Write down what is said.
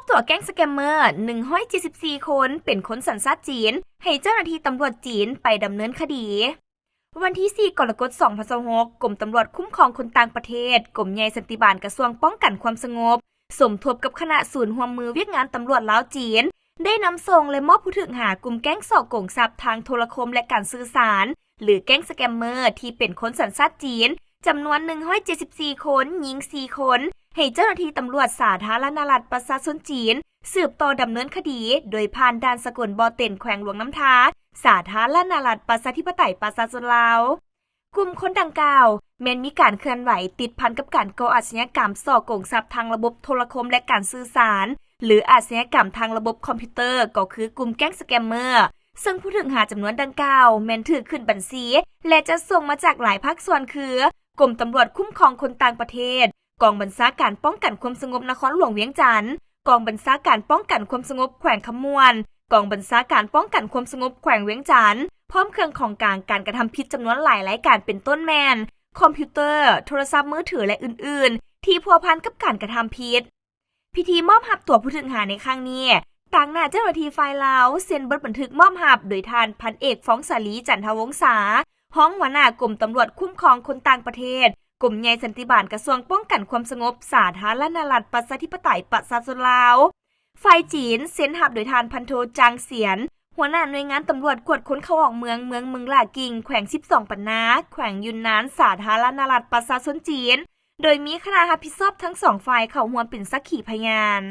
ຕົວແກ້ງສະແກມເມີ ໜຶ່ງຮ້ອຍເຈັດສິບສີ່ຄົນ ເປັນຄົນສັນຊາດຈີນ ໃຫ້ເຈົ້າໜ້າທີ່ຕຳຫຼວດຈີນໄປດຳເນີນຄະດີ. ວັນທີສີ່ ກໍລະກົດ ສອງພັນຊາວຫົກ ກົມຕຳຫຼວດຄຸ້ມຄອງຄົນຕ່າງປະເທດ ກົມໃຫຍ່ສັນຕິບານ ກະຊວງປ້ອງກັນຄວາມສະຫງົບ ສົມທົບກັບຄະນະສູນຮ່ວມມືວຽກງານຕຳຫຼວດລາວ-ຈີນ ໄດ້ນຳສົ່ງ ແລະ ມອບຜູ້ຖືກຫາກຸ່ມແກ້ງສໍ້ໂກງຊັບທາງໂທລະຄົມ ແລະ ການສື່ສານ ຫຼື ແກ້ງສະແກມເມີ ທີ່ເປັນຄົນສັນຊາດຈີນ ຈຳນວນ ໜຶ່ງຮ້ອຍເຈັດສິບສີ່ຄົນ, ຍິງສີ່ຄົນ ໃຫ້ເຈົ້າໜ້າທີ່ຕຳຫຼວດສາທາລະນະລັດປະຊາຊົນຈີນ ສືບຕໍ່ດຳເນີນຄະດີ ໂດຍຜ່ານດ່ານສາກົນບໍ່ເຕັນ ແຂວງຫຼວງນ້ຳທາ ສາທາລະນະລັດປະຊາທິປະໄຕປະຊາຊົນລາວ. ກຸ່ມຄົນດັ່ງກ່າວ ແມ່ນມີການເຄື່ອນໄຫວຕິດພັນກັບການກໍ່ອາຊະຍາກຳສໍ້ໂກງຊັບທາງລະບົບໂທລະຄົມ ແລະ ການສື່ສານ ຫຼື ອາຊະຍາກຳທາງລະບົບຄອມພິວເຕີ ກໍຄືກຸ່ມແກ້ງສະແກມເມີ ເຊິ່ງຜູ້ຖືກຫາຈຳນວນດັ່ງກ່າວ ແມ່ນຖືກຂຶ້ນບັນຊີ ແລະ ຈັດສົ່ງມາຈາກຫຼາຍພາກສ່ວນຄື ກົມຕຳຫຼວດຄຸ້ມຄອງຄົນຕ່າງປະເທດ, ກອງບັນຊາການປ້ອງກັນຄວາມສະຫງົບນະຄອນຫຼວງວຽງຈັນ, ກອງບັນຊາການປ້ອງກັນຄວາມສະຫງົບແຂວງຄຳມ່ວນ, ກອງບັນຊາການປ້ອງກັນຄວາມສະຫງົບແຂວງວຽງຈັນ, ພ້ອມເຄື່ອງຂອງກາງການກະທຳຜິດຈຳນວນຫຼາຍລາຍການ ເປັນຕົ້ນແມ່ນ ຄອມພິວເຕີ, ໂທລະສັບມືຖື ແລະ ອື່ນໆ ທີ່ພົວພັນກັບການກະທຳຜິດ. ພິທີມອບຮັບຕົວຜູ້ຖືກຫາໃນຄັ້ງນີ້ ຕາງໜ້າເຈົ້າໜ້າທີ່ຝ່າຍລາວ ເຊັນບົດບັນທຶກມອບຮັບໂດຍທ່ານພັນເອກ ຟອງສາລີ ຈັນທະວົງສາ ຮອງຫົວໜ້າກົມຕຳຫຼວດຄຸ້ມຄອງຄົນຕ່າງປະເທດ, ກົມໃຫຍ່ສັນຕິບານ ກະຊວງປ້ອງກັນຄວາມສະຫງົບ ສາທາລະນະລັດປະຊາທິປະໄຕປະຊາຊົນລາວ. ຝ່າຍຈີນ ເຊັນຮັບໂດຍທ່ານພັນໂທ ຈາງສຽນ ຫົວໜ້າໜ່ວຍງານຕຳຫຼວດກວດຄົນເຂົ້າອອກເມືອງ ເມືອງເມືອງຫຼາກິງ ແຂວງສິບສອງປັນນາ ແຂວງຢຸນນານ ສາທາລະນະລັດປະຊາຊົນຈີນ ໂດຍມີຄະນະຮັບຜິດຊອບທັງສອງຝ່າຍເຂົ້າຮ່ວມເປັນສັກຂີພະຍານ.